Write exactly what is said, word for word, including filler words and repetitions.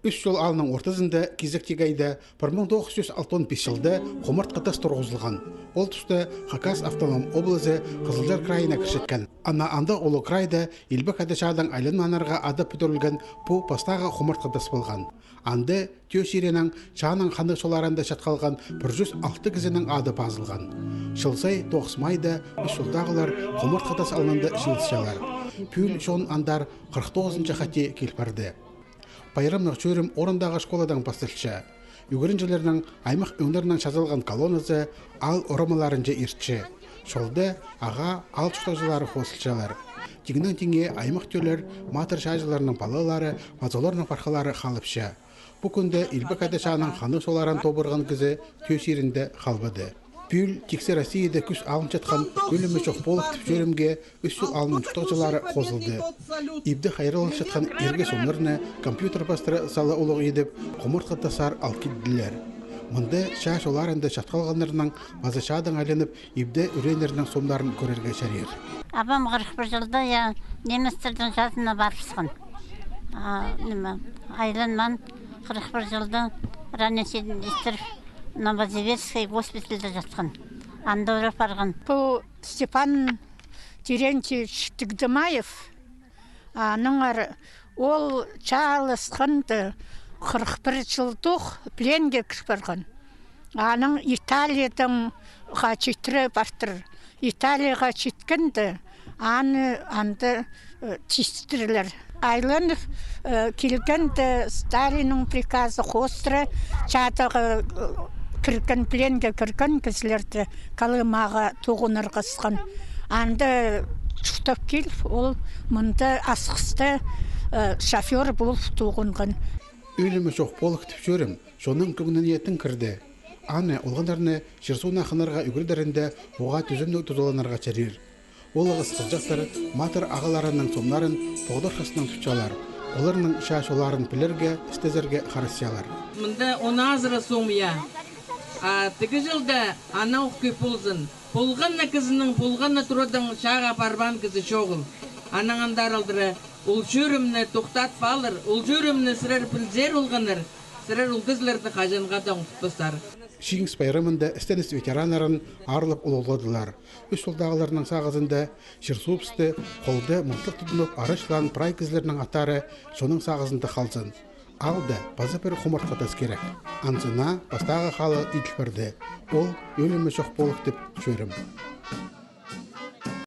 Ӱс Чол аалның ортызында кизектіг айда, пір муң тоғыс чӱс алтон пис чылда, хумартхы тас турғызылған. Ол туста Хакас автоном облазы Хызылчар крайына кірчеткен. Ана анда, улуғ крайда, Илбек Ада чаадаң айланмааннарға адап пӱдірілген пу пастағы хумартхы тас полған. Анда Тӧӧ чирінең чааның ханнығ чолларында чатхалған пір чӱс алты кізінің ады пазылған. Чыл сай тоғыс майда Ӱс Чолдағылар хумартхы тас алнында чыылысчалар. Пӱӱл чон андар хырых тоғызынҷы хати кил парды. Пайрамнығ чӧрім орындағы школадаң пасталча. Ӱгренҷілернің аймах ӧңнерінең чазалған колонназы аал орамаларынҷа иртче. Чолда ағаа аал чуртағҷылары хозылчалар. Тиңнең тиңе аймах тӧллер, матыр чааҷыларның палалары, паза оларның пархалары халыпча. Пу кӱнде Илбек Ада чааның ханнығ чолларын тобырған кізі Тӧӧ чирінде халбады. Пӱӱл тиксі Россияда кӱс алынчатхан «Ӧлімі чох полых» тіп чӧрімге Ӱс Чол аалның чуртағҷылары хозылды. Ибде хайралласчатхан иргі сомнарны компьютер пастыра сала улуғ идіп, хумартхы тастар ал килділер. Мында чаа чолларында чатхалғаннарның паза чаадаң айланып, ибде ӱрееннернің сомнарын кӧрерге чарир. Абам хырых пір чылда, я, немецтернің чазына парыбысхан. А, ниме, айланмаан, хырых пір чылда ранен читтіріп, Новосибирский госпитальда чатхан. Анда ӱреп парған. Пу Степан Терентьевич Тыгдымаев, аннаңар ол чааласханда хырых пір чылдох пленге кір парған. Анаң Италиядаң ға читіре партыр. Италияға читкенде, аны анда, э, тистірлер. Айланып, э, килгенде, Сталиннің приказы хоостыра чаадағы, э, кірген, пленге кірген кізілерді Колымаға тоғынарға ысхан. Анда чуртап киліп, ол мында Асхыста, э, шофёр полып тоғынған. «Ӧлімі чох полых» тіп чӧрім чонның кӧңніне тың кірді. Аны олғаннарны чир-суунах хынарға ӱгредерінде уғаа тӱзімніг тузаланарға чарир. Ол ағас хызыҷахтар матыр ағаларының сомнарын поғдархаснаң тутчалар. Оларның чаа чолларын пілерге, істезерге харасчалар. Мында он азыра сом, я. А тігі чылда ана ох кӧп ползын. Полған на кізінің, полған на турадаң чааға парбаан кізі чоғыл. Анаң андар алдыра ол чӧрімні тохтатпаалар, ол чӧрімні сірер пілзер олғаннар, сірер ол кізілерні хаҷанға даа ундутпастар. Чиңіс пайрамында істеніс ветераннарын аарлап улуғладылар. Ӱс Чолдағыларның сағызында чир-суубысты холда мылтых тудынып арачылаан прай кізілернің аттары чонның сағызында халзын. Аалда паза пір хумартхы тас кирек. Анзына пастағы халығ иділ парды. Ол «Ӧлімі чох полых» тіп чӧрім.